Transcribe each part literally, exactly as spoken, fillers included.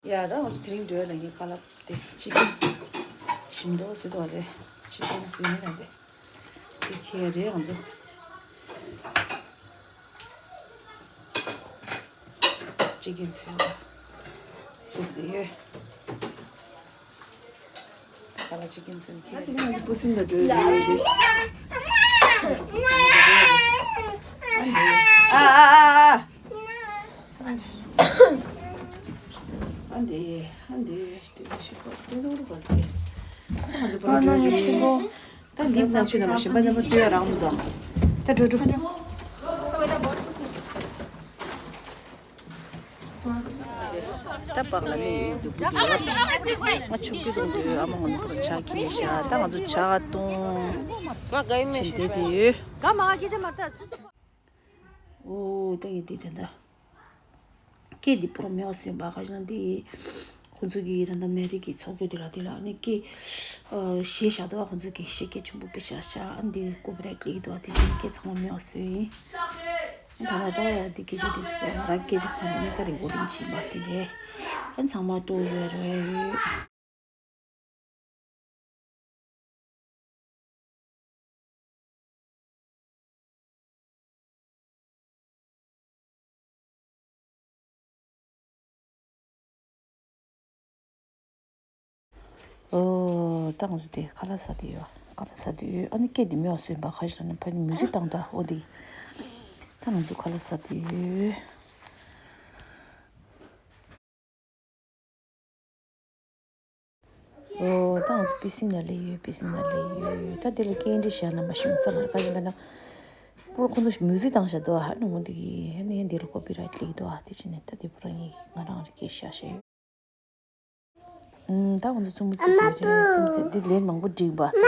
ཡ་ད་ང་ཚོ་དེ་རིང་འགྲོ་ཡ་ལ་ངའི་ཁ་ལག་དེ་ཅི་ཀན་ཞིམ་མདོག་བཟོས་འདུག་རེད། ཅི་ཀན་བཟོས་ནི་རེད། དེ་ཁྱེར་རེད་ང་ཚོ། ཅི་ཀན་བཟོས་ལ་བཙུགས་བསྡད་ཡོད། ད་ལ་ཅི་ཀན་བཟོས་ནི་ཁྱེར་རེད། ང་ཚོ་པུ་སིན་ལ་འགྲོ་ཡ་རེད། ཨ་ཨ་ཨ་ཨ། ཨ་འདི་ཨ་འདི་ཤི་གོ་དེ་ཚོ་རུ་གོ་དེ། ཨ་ནི་ཤི་གོ། ད་ལིབ་ན་ཆུ་ན་མ་ཤི་པ་ན་མ་ཏུ་ཡ་རང་མི་འདུག་ད་འགྲོ་འགྲོ། ད་བག་ལ་ནི་ཡོད་འདུག་པུ་ཅུ་ལ། ང་ཆུ་ཀི་རུང་དུ་ཨ་མ་ངོ་ནི་ཁོ་ཆ་ཁྱི་མི་ཤ་ད་ང་ཚོ་ཇ་བཏུང་ཆེན་དེ་དེ་ཡོད། ཨོ་ད་ཡི་དེ་དེ་འདྲ། སྐད་འདི་པུ་ར་མེད་པ་བཟོས་པ་ག་ཞང་འདི། ཁོང་ཚོ་གི་ད་ལྟ་མེ་རི་གི་ཚོགས་པ་དེ་ལ་དེ་ལ་ནི་སྐད་ཨ་གཞས་བཞག་འདུག་ཁོང་ཚོ་གི་གཞས་སྐད་ཆེན་པོ་དཔེ་བཞག་ཤག་ཨ་འདི་ཀོ་པི་རའེ་ཊི་སླེབས་འདུག་དེ་བཞིན་སྐད་ཚང་མ་མེད་པ་བཟོས་ཡིན། ད་ལྟ་ད་ཡ་འདི་སྐད་ཆ་དེ་ཚོ་ང་རང་སྐད་ཆ་གང་ནས་ནི་ད་རེ་གོ་རིམ་བྱིན་པ་དེ་རེད། ཨ་ཚང་མ་སྤྲོ་ཡོད་རེད། ཨོ། ད་ང་ཚོ་དེ་ཁ་ལག་ཟ་དེ་ཡོད། ཁ་ལག་ཟ་དེ་ཡོད། ཨ་ནི་སྐད་དེ་མེད་པ་བཟོས་པ་ག་ཞིག་ལ་ནི་ཕ་ནི་མིའུ་ཟིག་བཏང་ད་ཨོ་དེ། ད་ང་ཚོ་ཁ་ལག་ཟ་དེ་ཡོད། ཨོ། ད་ང་ཚོ་པི་སིན་ལ་སླེབས་ཡོད། པི་སིན་ལ་སླེབས་ཡོད། ད་དེ་ལ་སྐད་འདི་བཤད་ན་མ་ཤེས་ས་མ་རེད། ག་ཡིན་པ་ན། པུ་ར་ཁོང་ཚོ་མིའུ་ཟིག་བཏང་བཞག་འདུག་ཧ་ནུ་མོ་འདི་གི་ཧ་ནི་འདི་ལ་ཀོ་པི་རའེ་ཊི་སླེབས་འདུག་དེ་བྱས་ནས་ད་དེ་པུ་ར་ངས་ང་རང་ལ་སྐད་བཤད་བཤད་ཡོད། ཨུམ། ད་ང་ཚོ་བཙུན་མོ་ཚེ་འདི་རེད། བཙུན་མོ་ཚེ་འདི་ལན་མང་པོ་བསྒྲིགས་པ་བཙུན་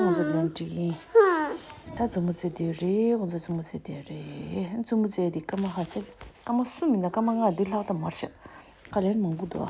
མོ་ཚེ། ང་ཚོ་ལན་བསྒྲིགས་ཡིན། ད་བཙུན་མོ་ཚེ་འདི་རེད། ང་ཚོ་བཙུན་མོ་ཚེ་འདི་རེད། བཙུན་མོ་ཚེ་འདི་སྐར་མ་ཧ་སེ། སྐར་མ་གསུམ་ཡིན་ན་སྐར་མ་ལྔ་འདི་ལྷག་ད་མར་ཤག་ཁ་ལན་མང་པོ་འདུག་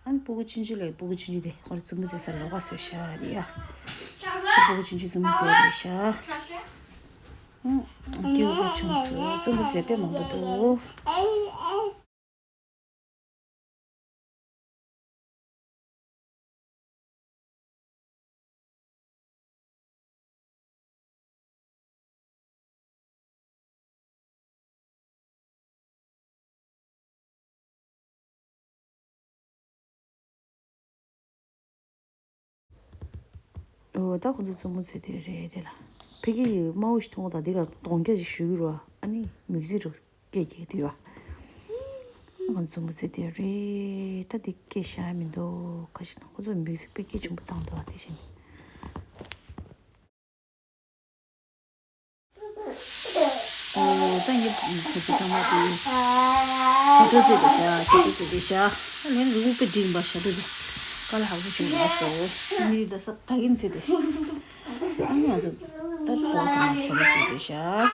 ཨ་ནི་སྤུ་གུ་ཆུང་ཆུང་ལ་སྤུ་གུ་ཆུང་ཆུང་དེ་ཁོ་ར་བཙུན་མོ་མཛད་ས་ལོགས་ཀ་བཟོས་ཤག་རེད་ཡ། དེ་སྤུ་གུ་ཆུང་ཆུང་བཙུན་མོ་མཛད་རེད་ཤག་ཨང་། སྐྱེ་བོ་དཔེ་ཆུང་སོང་། བཙུན་མོ་མཛད་དཔེ་མང་པོ་འདུག་འོ་ད་ཁོ་ཚོ་བཙུན་མོ་མཛད་དེ་རེད་དེ་ལ། ཕ་གི་ཡི་དམར་པོ་ཞིག་མཐོང་དང་འདི་གར་གདོང་རྒྱ་ཞིག་ཞུ་གི་རོ། ཨ་ནི་མིག་ཟི་རུ་སྐད་རྒྱག་དུས་བ། ང་ཚོ་མི་ཚེ་དེ་རེད། ད་འདི་སྐད་བཞག་མི་འདུག་ཁ་ཤས་ན་ཁོ་ཚོ་མིག་ཟི་དཔེ་སྐད་ཆུང་པོ་བཏང་འདུག་བ། དེ་བཞིན། ཨོ་ད་ངས་ཁོ་ཚོ་ཚང་མ་དེ་བྱ་སྤྲོ་བྱས་ཏེ་བཞག་བྱ་སྤྲོ་བྱས་ཏེ་བཞག་ལན་རི་བོ་དཔེ་འགྲིག་པ་བྱ་སྤྲོ་དེ་དཀའ་ལས་ཁག་པོ་བྱུང་མ་སོང་། མི་ད་ས་ད་གིན་ཚེ་དེ་ཨ་ནི་ང་ཚོ་ད་ཁོ་ཚང་མ་བྱ་སྤྲོ་བྱས་ཏེ་བཞག་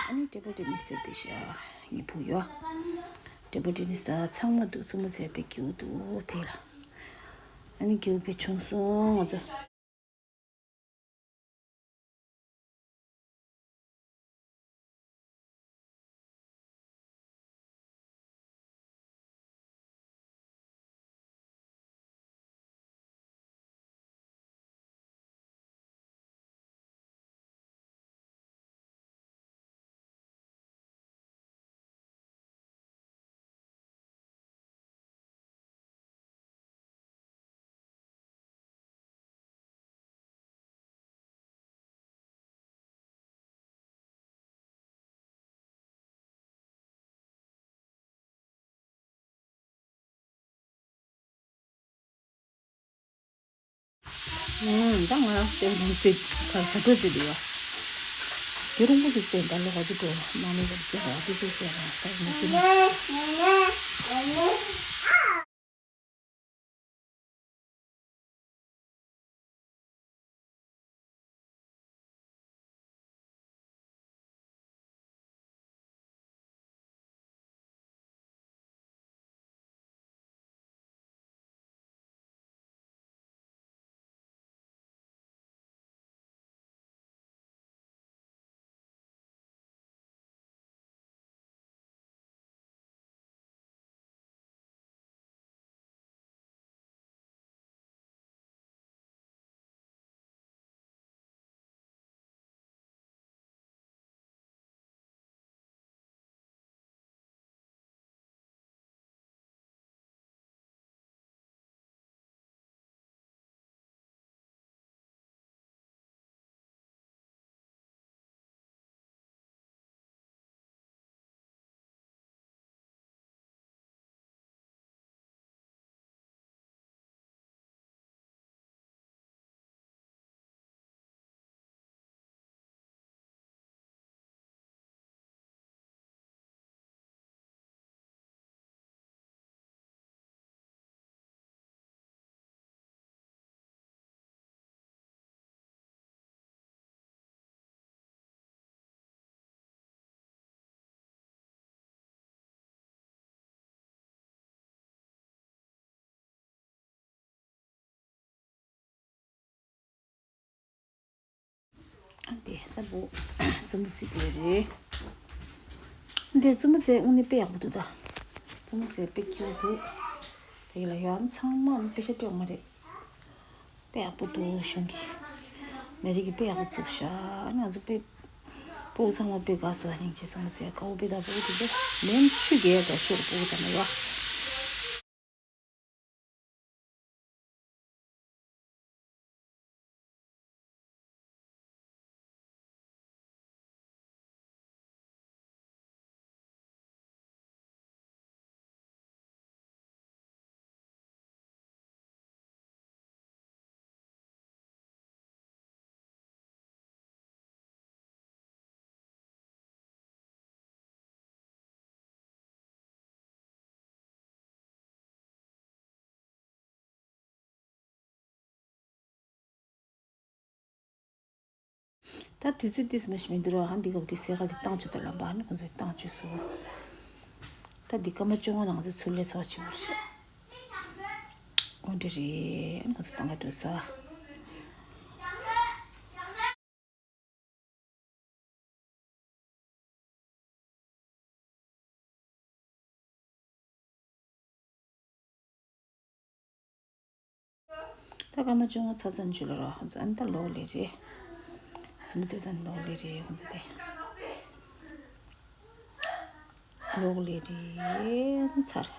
ཨ་ནི་ཊེ་བལ་ཊེ་ནིས་ཟེར་དེ་ཤ་ངའི་བུ་ཡོ། ཊེ་བལ་ཊེ་ནིས་ད་ཚང་མ་འདུག་བཙུན་མོ་ཚེ་དཔེ་སྐྱིད་པོ་འདུག་ཕེ་ལ། ཨ་ནི་སྐྱིད་པོ་ཕེ་བྱུང་སོང་ང་ཚོ། ཨུམ། ད་ང་རང་སེམས་ནང་ཚེ་གར་བྱ་སྤྲོ་བྱེད་དུ་ཡོད། དེ་རུང་པོ་ཞིག་བསྟན་ད་ལོ་ག་དུ་འགྲོ་མ་མི་རབས་ཚེ་ར་དུ་ཚེ་ཚེ་ར་ད་ཡིན་གྱི་ན། ཨ་འདི་ལྟ་བུ་བཙུན་མོ་ཟེར་དེ་རེད། འདིར་བཙུན་མོ་ཟེར་དངོས་གནས་དཔེ་ཡག་པོ་འདུག་ད། བཙུན་མོ་ཟེར་དཔེ་སྐྱིད་པོ་འདུག་དེ་ལ་ཡང་ཚང་མ་དཔེ་ཤ་སྤྲད་མ་རེད། དཔེ་ཡག་པོ་འདུག་གཞུང་གི་མི་རིགས་ཀྱི་དཔེ་ཡག་པོ་བཙུགས་ཤག་ང་ཚོ་དཔེ་སྤུ་གུ་ཚང་མ་དཔེ་དགའ་སོང་། སྙིང་རྗེ་བཙུན་མོ་ཟེར་དགའ་བོ་དཔེ་དགའ་བོ་དེ་ཚོ་ལན་ཆུ་རྒྱས་དགའ་ཤོས་སྤུ་གུ་ཚང་མ་ཡོད། ད་དུས་ཚོད་ཏིས་མ་ཞིག་མི་འདུག་ར། ཧ་འདི་ག་བ་དེ་སེ་ག་དེ་བཏང་བཅུག་ད་ལམ་པ་ཧ་ནི་ཁོང་ཚོས་བཏང་བཅུག་སོང་། ད་འདི་སྐར་མ་བཅོ་ལྔ་ནང་ཚོ་ཚུར་ལས་ཚར་བ་བྱེད་དགོས་རེད། འོ་འདྲ་རེད། ང་ཚོ་ཏང་ག་འགྲོ་ས། ད་སྐར་མ་བཅོ་ལྔ་ཚར་ཚར་འཇུ་ལ་རོ། ཁོང་ཚོ་ཨ་ནི་ད་ལོག་ལེ་རེད། སུམ་ཚེ་ཚར་ལོག་ལེ་རེད་ཁོང་ཚོ་དེ། ལོག་ལེ་རེད་ཚར།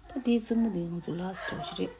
ད་དེའི་རྩུབ་མོ་དེ་ང་ཚོ་ལ་སི་ཊི་འདྲ་བོ་ཞིག་རེད།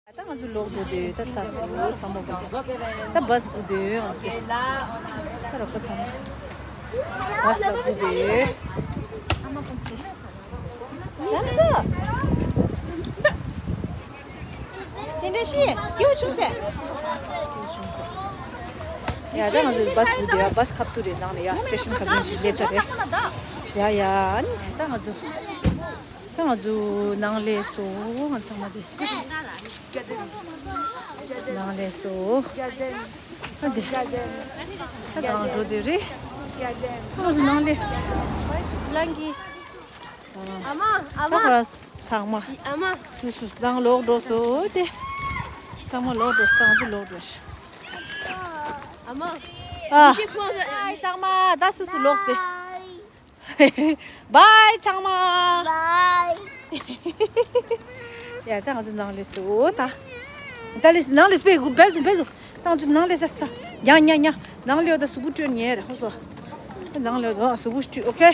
ད་ང་ཚོ་ལོག་འགྲོ་དུས་ད་ཚ་སུ་ཚང་མ་སྒུག་ད་བཱས་སྒུག་དུས་ང་ཚོ་ད་རོགས་པ་ཚང་མ་བཱས་ལ་སྒུག་དུས། ལགས་སོ། དེ་འདྲ་ཞིག་སྐྱིད་བྱུང་ཟེར། སྐྱིད་བྱུང་ཟེར། ཡ་ད་ང་ཚོ་བཱས་སྒུག་དུས་ཡ་བཱས་ཁ་ཐུག་རེད། ནང་ལ་ཡ་སི་ཊེ་ཤན་ཁ་ཚོན་ཞིག་སླེབས་ཚར་རེད། ཡ་ཡ་ཨ་ནི་ད་ང་ཚོ། ད་ང་ཚོ་ནང་ལས་སོ་ང་ཚང་མ་དེ། ནང་ལས་སོ། ཨ་དེ། ད་ནང་འགྲོ་དེ་རེད། ད་ང་ཚོ་ནང་ལས། ཨ་མ། ཨ་མ། ད་ཁོ་ར་ཚང་མ། ཨ་མ། སུ་སུ་ནང་ལོག་འགྲོ་སོ་དེ། ཚང་མ་ལོག་འགྲོ་སོ། ད་ང་ཚོ་ལོག་འགྲོ། ཨ་མ། ཨ། ཚང་མ་ད་སུ་སུ་ལོག་སྟེ། བཱའི་ཚང་མ། བཱའི། ཡ་ད་ང་ཚོ་ནང་ལས་སུ་འོ་ད། ད་ལས་ནང་ལས་སྤེལ་དགོས་སྤེལ་དུ་སྤེལ་དུ། ད་ང་ཚོ་ནང་ལས་ས་ས། ཡ་ཉ་ཉ། ནང་ལས་འོ་ད་གཟུགས་པོ་བཀྲུས་ཉེ་རེད་ཧོ་སོ། ནང་ལས་འོ་ད་གཟུགས་པོ་བཀྲུས་ཨོ་ཁེ།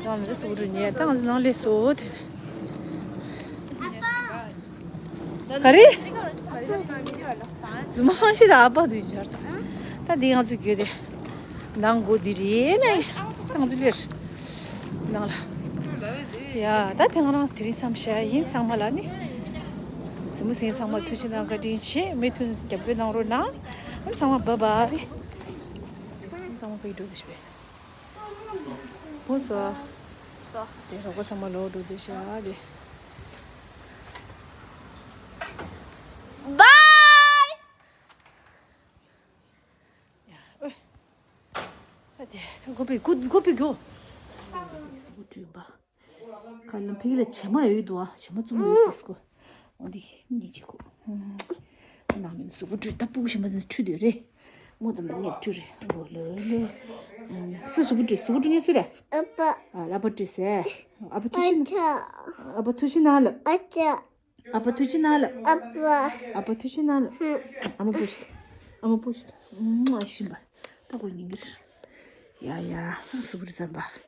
ནང་ལས་གཟུགས་པོ་བཀྲུས་ཉེ་ད་ང་ཚོ་ནང་ལས་སུ་འོ་དེ། ག་རེ། རྫུན་མ་ཧང་ཤི་ད་ཨ་ཕ་དུ་ཡིན་ཆར་ས། ད་འདི་ང་ཚོ་གྱོད་དེ། ནང་སྒོ་འདི་རེད་ན་ཡིན། ད་ང་ཚོ་ལེར། ནང་ལ། ཡ་ད་དེ་ང་རང་དེ་རིང་བསམ་བྱ་ཡིན་ཚང་མ་ལ་ནི། གཟིགས་མོ་གཟིགས་ཚང་མ་ཐུགས་རྗེ་གནང་བཀའ་དྲིན་ཆེ། མི་མཐུན་རྒྱབ་སྐྱོར་གནང་རོགས་གནང་། ཨ་ཚང་མ་བཱའི་བཱའི། ཨ་ཚང་མ་ཕ་གི་འགྲོ་དེ་ཤི་བས། བུ་སོ། དེ་རོགས་པ་ཚང་མ་ལོག་འགྲོ་དེ་ཤི་ཨ་དེ། བཱའི། ཡ་ཨོ། ད་དེ་ད་གོ་པི་གོ་གོ་པི་གོ། སུ་བུ་བྲུས་པ། ཁ་ལ་ཕི་ལ་བྱེ་མ་ཡོད་དོ་ཨ། བྱེ་མ་བཙུམ་ཡོད་ཙིས་གོ། འོ་འདི་ཉེ་ཅིག་གོ། ནང་མི་སུ་བུ་བྲུས་ད་སྤུ་གུ་བྱེ་མ་འདི་འཁྲུ་དེ་རེད། མོ་དང་མི་ངས་བྲུས་རེད། འོ་ལོ་ལོ། སུ་སུ་བུ་བྲུས་སུ་བུ་བྲུས་ངས་སུ་རེད། ཨ་ཕ། ཨ་ལ་ཨ་ཕ་བྲུས་སེ། ཨ་ཕ་ཐུགས་ཤི། ཨ་ཕ་ཐུགས་ཤི་ན་ལ། ཨ་ཕ་ཐུགས་ཤི་ན་ལ། ཨ་ཕ། ཨ་ཕ་ཐུགས་ཤི་ན་ལ། ཨ་མ་པུ་ཤི། ཨ་མ་པུ་ཤི། ཨ་ཤི་བ། ད་གོ་ཉིན་གི་ཡ་ཡ་སུ་བུ་བྲུས་བསམ་པ།